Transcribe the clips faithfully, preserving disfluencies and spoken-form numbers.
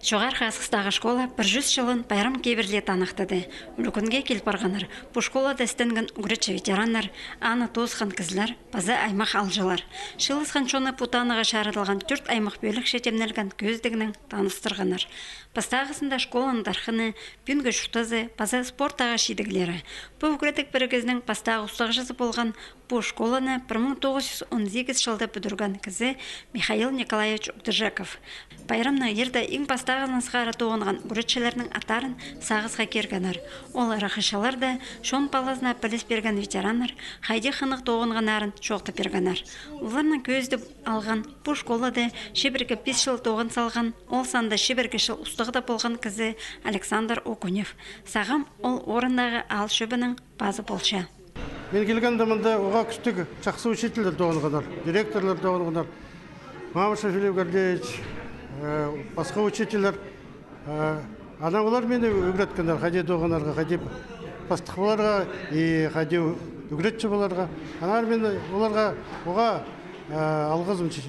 Чоғархы Асхыстағы школа пір чӱс чылын пайрам кибірде таныхтады. Ӱлӱкӱнге кил парғаннар пу школада істенген ӱгретчі-ветераннар, аны тоосхан кізілер паза аймах аалҷылар. Чыылысхан чонны пу танығға чарыдылған тӧрт аймах пӧлікче тимнелген кӧзідігнең таныстырғаннар. Пастағызында школаның тархыны, пӱӱнгі чуртазы паза спорттағы чидіглері. Пу ӱгредіг пірігізінің пастағы устағҷызы полған пу школаны пір муң тоғыс чӱс он сигіс чылда пӱдірген кізі Михаил Николаевич Угдыжеков. Пайрамны ирде иң пастағызын сығара тоғынған ӱгретчілернің аттарын сағысха киргеннер. Ол ырахчылар даа, чон палазына піліс пирген ветераннар хайди хынығ тоғынғаннарын чоохтап пиргеннер. Оларның кӧзідіп алған пу школада чибіргі пис чыл тоғын салған, ол санда чибіргі чыл устағда полған кізі Александр Окунев. Сағам ол орындағы аал чӧбінің пазы полча. Мин килгенде мында уғаа кӱстіг чахсы учительлер тоғынғаннар, директорлар тоғынғаннар. Мамышев Филипп Гордеевич, э, пасха учительлер. Э, ана олар мині ӱгреткеннер, хайди тоғынарға, хайди пастых поларға и хайди ӱгретчі поларға. Анар мин оларға уғаа, э, алғызым чи-,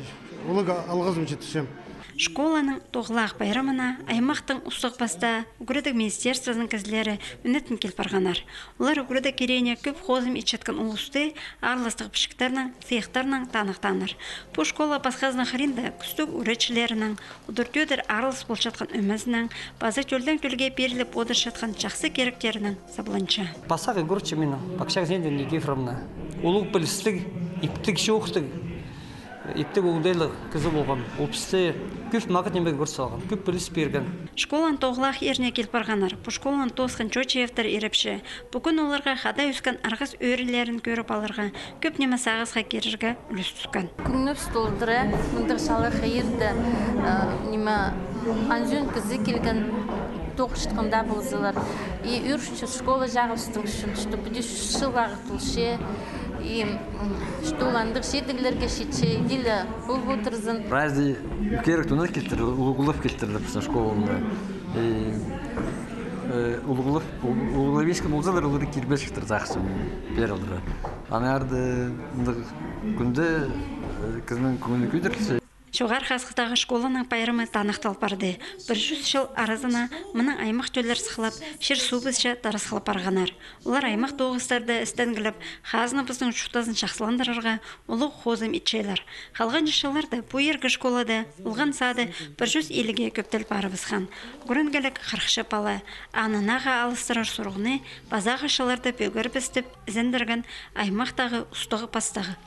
улуғ алғызым читірчем. Школаның тоғылах пайрамына аймахтың устағ-пастаа, ӱгредіг министерствозының кізілері мӱнетін кил парғаннар. Олар ӱгредіг кирегіне кӧп хозым итчеткен улусты аарластығ пічіктернең, сыйыхтарнаң таныхтааннар. Пу школа пасхазының хыринда кӱстіг ӱгретчілерінең, удур-тӧдір аарлас полчатхан ӧмезінең паза тӧлдең тӧлге пиріліп одырчатхан чахсы киректерінең сабланча. Пастағы ӱгретчі минің, Пакчак Зинаида Никифоровна. Улуғ пілістіг, иптіг чоохтығ, иптіг оңдайлығ кізі полған. Ол пісті кӧп мағат нимеге кӧр салған, кӧп піліс пирген. Школаның тоғылах иріне кил парғаннар пу школаны тоосхан Чочиевтер ирепче. Пӱгӱн оларға хада ӧскен арғыс ӧӧрелерін кӧріп аларға, кӧп ниме сағысха кирерге ӱлӱс тӱскен. Кӱннер толдыра, мындағ чалахай ирде, э, ниме, анзын кізі килген, тоғынчатхан даа ползалар. И ӱр школа чағыбыстың ӱчӱн, что піди чӱс чыл вағыт полча. И, м, что ол андағ чидіглерге читче, иділе пол полтырзын. Прайзы кирек тунат килтірлер, улуғлап килтірлер пістің школаны. И, э, улуғлап, улуғлап искен ползалар, олар кирбесчектер, сағысым пеер аларға. Аннаңар даа мындағ кӱнде, э, кізінің кӧңні кӧдірілче. Чоғархы Асхыстағы школаның пайрамы таныхтал парды. Пір чӱс чыл аразына мының аймах тӧллер сыхлап, чир-суубысча тарасхыл парғаннар. Олар аймах тоғыстарда істенгілеп, хазынабыстың чуртазын чахсыландырарға улуғ хозым итчелер. Халғанҷы чылларда пу иргі школада олған сады пір чӱс иліге кӧптел парыбысхан. Ӱгренгелік хырыхча пала. Аны нағаа алыстырар сурығны пазағы чылларда пӧгербіс тіп ізендірген аймахтағы устағ-пастағы